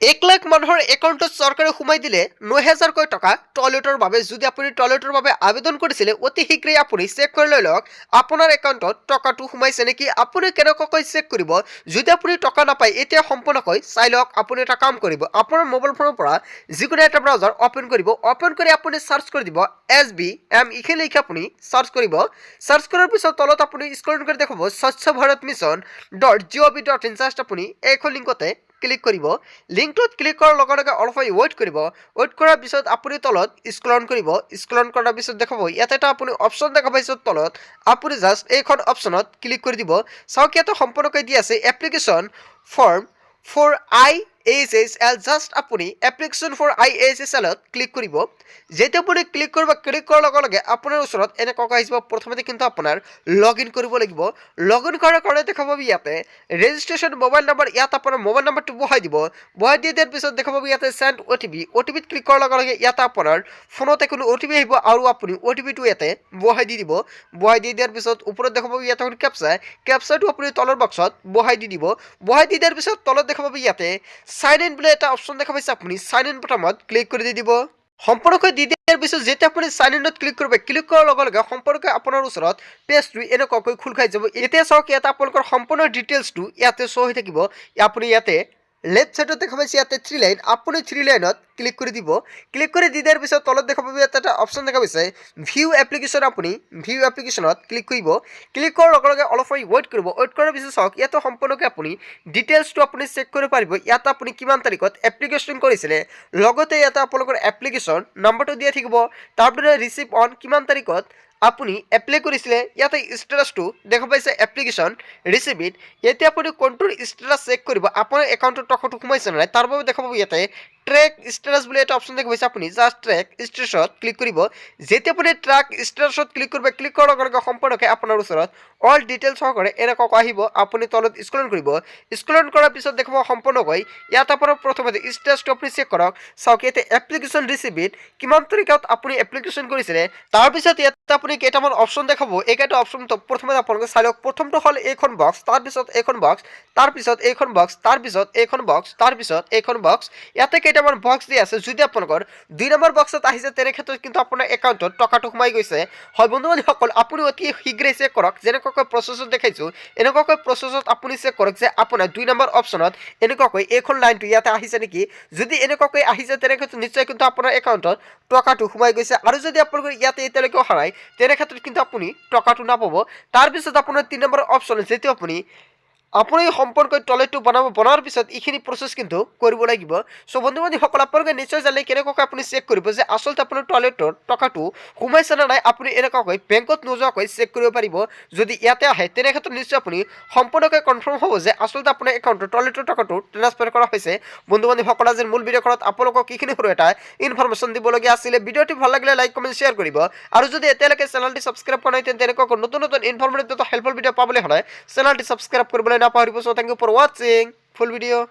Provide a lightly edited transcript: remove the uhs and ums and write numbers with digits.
1 লাখ মানুহৰ একাউণ্টত চৰকাৰে সোমাই দিলে 9000কৈ টকা টয়লেটৰ বাবে। যদি আপুনি টয়লেটৰ বাবে আবেদন কৰিছিলে, অতি শীঘ্ৰেই আপুনি চেক কৰি লৈ লওক আপোনাৰ একাউণ্টত টকাটো সোমাইছে নেকি। আপুনি কেনেকুৱাকৈ চেক কৰিব? যদি আপুনি টকা নাপায়, এতিয়া সম্পূৰ্ণকৈ চাই লওক। আপুনি এটা কাম কৰিব, আপোনাৰ মোবাইল ফোনৰ পৰা যিকোনো এটা ব্ৰাউজাৰ অ'পেন কৰিব। অ'পেন কৰি আপুনি চাৰ্চ কৰি দিব এছ বি এম। এইখিনি লিখি আপুনি চাৰ্চ কৰিব। চাৰ্চ কৰাৰ পিছত তলত আপুনি স্ক্ৰল কৰি দেখাব স্বচ্ছ ভাৰত মিছন.gov.in। জাষ্ট আপুনি এইখন লিংকতে ক্লিক কৰিব। লিংকটোত ক্লিক কৰাৰ লগে লগে অলপ সময় ৱেইট কৰিব। ৱেইট কৰাৰ পিছত আপুনি তলত স্ক্ৰল কৰিব। স্ক্ৰল কৰাৰ পিছত দেখাব ইয়াতে এটা আপুনি অপশ্যন দেখা পাইছে তলত। আপুনি জাষ্ট এইখন অপশ্যনত ক্লিক কৰি দিব। চাওক, ইয়াতে সম্পূৰ্ণকৈ দি আছে application form for I H H L. Just আপুনি application for I H H এলত ক্লিক কৰিব। যেতিয়া আপুনি ক্লিক কৰিব, ক্লিক কৰাৰ লগে লগে আপোনাৰ ওচৰত এনেকুৱাকৈ আহিব। প্ৰথমতে কিন্তু আপোনাৰ লগ ইন কৰিব লাগিব। লগ ইন কৰাৰ কাৰণে দেখা পাব ইয়াতে ৰেজিষ্ট্ৰেশ্যন মোবাইল নম্বৰ। ইয়াত আপোনাৰ মোবাইল নম্বৰটো বহাই দিব। বহাই দি দিয়াৰ পিছত দেখা পাব ইয়াতে চেণ্ড অ' টি পি। অ' টি পিত ক্লিক কৰাৰ লগে লগে ইয়াতে আপোনাৰ ফোনত এখন অ' টি পি আহিব আৰু আপুনি অ' টি পিটো ইয়াতে বহাই দি দিব। বহাই দি দিয়াৰ পিছত ওপৰত দেখা পাব ইয়াতে এখন কেপচা। কেপচাটো আপুনি তলৰ বক্সত বহাই দি দিব। বহাই দি দিয়াৰ পিছত তলত দেখা পাব ইয়াতে চাইন ইন বুলি এটা অপশ্যন দেখা পাইছে। আপুনি চাইন ইন বটামত ক্লিক কৰি দি দিব। সম্পূৰ্ণকৈ দি দিয়াৰ পিছত যেতিয়া আপুনি চাইন ইনত ক্লিক কৰিব, ক্লিক কৰাৰ লগে লগে সম্পূৰ্ণকৈ আপোনাৰ ওচৰত পেজটো এনেকুৱাকৈ খোল খাই যাব। এতিয়া চাওক, ইয়াতে আপোনালোকৰ সম্পূৰ্ণ ডিটেইলছটো ইয়াতে শ্ব' হৈ থাকিব। আপুনি ইয়াতে লেফ্ট ছাইডত দেখা পাইছে ইয়াতে থ্ৰী লাইন। আপুনি থ্ৰী লাইনত ক্লিক কৰি দিব। ক্লিক কৰি দি দিয়াৰ পিছত তলত দেখা পাব ইয়াতে এটা অপশ্যন দেখা পাইছে ভিউ এপ্লিকেশ্যন। আপুনি ভিউ এপ্লিকেশ্যনত ক্লিক কৰিব। ক্লিক কৰাৰ লগে লগে অলপ সময় ৱেইট কৰিব। ৱেইট কৰাৰ পিছত চাওক, ইয়াতে সম্পূৰ্ণকৈ আপুনি ডিটেইলছটো আপুনি চেক কৰিব পাৰিব। ইয়াত আপুনি কিমান তাৰিখত এপ্লিকেশ্যন কৰিছিলে, লগতে ইয়াতে আপোনালোকৰ এপ্লিকেশ্যন নম্বৰটো দিয়া থাকিব। তাৰপিছত ৰিচিভ অন কিমান তাৰিখত আপুনি এপ্লাই কৰিছিলে, ইয়াতে ষ্টেটাছটো দেখা পাইছে এপ্লিকেশ্যন ৰিচিভিড। এতিয়া আপুনি কোনটোৰ ষ্টেটাছ চেক কৰিব, আপোনাৰ একাউণ্টত টকাটো সোমাইছে নে নাই, তাৰ বাবে দেখা পাব ইয়াতে ট্ৰেক ষ্টেটাছ বুলি এটা অপশ্যন দেখা পাইছে। আপুনি জাষ্ট ট্ৰেক ষ্টেটাছত ক্লিক কৰিব। যেতিয়া আপুনি ট্ৰেক ষ্টেটাছত ক্লিক কৰিব, ক্লিক কৰাৰ লগে লগে সম্পূৰ্ণকৈ আপোনাৰ ওচৰত অল ডিটেইলছ সহকাৰে এনেকুৱাকৈ আহিব। আপুনি তলত স্ক্ৰল কৰিব। স্ক্ৰল কৰাৰ পিছত দেখাব সম্পূৰ্ণকৈ ইয়াত আপোনাৰ প্ৰথমতে ষ্টেটাছটো আপুনি চেক কৰক। চাওক, ইয়াতে এপ্লিকেশ্যন ৰিচিভিড, কিমান তাৰিখত আপুনি এপ্লিকেশ্যন কৰিছিলে। তাৰপিছত ইয়াতে আপুনি কেইটামান অপশ্যন দেখাব। এইকেইটা অপশ্যন প্ৰথমে আপোনালোকে চাই লওক। প্ৰথমটো হ'ল এইখন বক্স, তাৰপিছত এইখন বক্স, তাৰপিছত এইখন বক্স, তাৰপিছত এইখন বক্স, তাৰপিছত এইখন বক্স। ইয়াতে কেইটামান বক্স দি আছে। যদি আপোনালোকৰ 2 নম্বৰ বক্সত আহিছে, তেনে ক্ষেত্ৰত কিন্তু আপোনাৰ একাউণ্টত টকাটো সোমাই গৈছে। হয় বন্ধু বান্ধৱীসকল, আপুনি অতি শীঘ্ৰেই চেক কৰক। যেনেকুৱাকৈ প্ৰচেছত দেখাইছোঁ, এনেকুৱাকৈ প্ৰচেছত আপুনি চেক কৰক যে আপোনাৰ 2 নম্বৰ অপশ্যনত এনেকুৱাকৈ এইখন লাইনটো ইয়াতে আহিছে নেকি। যদি এনেকুৱাকৈ আহিছে, তেনে ক্ষেত্ৰত নিশ্চয় কিন্তু আপোনাৰ একাউণ্টত টকাটো সোমাই গৈছে। আৰু যদি আপোনালোকৰ ইয়াতে এতিয়ালৈকে অহা নাই, তেনে ক্ষেত্ৰত কিন্তু আপুনি টকাটো নাপাব। তাৰপিছত আপোনাৰ 3 নম্বৰ অপশ্যন, যিটো আপুনি আপুনি সম্পূৰ্ণকৈ টয়লেটটো বনাব, বনোৱাৰ পিছত এইখিনি প্ৰচেছ কিন্তু কৰিব লাগিব। চ' বন্ধু বান্ধৱীসকল, আপোনালোকে নিশ্চয় জানে কেনেকুৱাকৈ আপুনি চেক কৰিব যে আচলতে আপোনাৰ টয়লেটৰ টকাটো সোমাইছে নে নাই। আপুনি এনেকুৱাকৈ বেংকত নোযোৱাকৈ চেক কৰিব পাৰিব। যদি ইয়াতে আহে, তেনে ক্ষেত্ৰত নিশ্চয় আপুনি সম্পূৰ্ণকৈ কনফাৰ্ম হ'ব যে আচলতে আপোনাৰ একাউণ্টৰ টয়লেটৰ টকাটো ট্ৰান্সফাৰ কৰা হৈছে। বন্ধু বান্ধৱীসকল, আজিৰ মূল ভিডিঅ'খনত আপোনালোকক এইখিনি সৰু এটা ইনফৰমেশ্যন দিবলগীয়া আছিলে। ভিডিঅ'টি ভাল লাগিলে লাইক, কমেণ্ট, শ্বেয়াৰ কৰিব আৰু যদি এতিয়ালৈকে চেনেলটি ছাবস্ক্ৰাইব কৰা নাই, তেন্তে এনেকুৱা নতুন নতুন ইনফৰমেটিভ তথা হেল্পফুল ভিডিঅ' পাবলৈ হ'লে চেনেলটি ছাবস্ক্ৰাইব কৰিবলৈ নাপাহৰিব। So thank you for watching full video.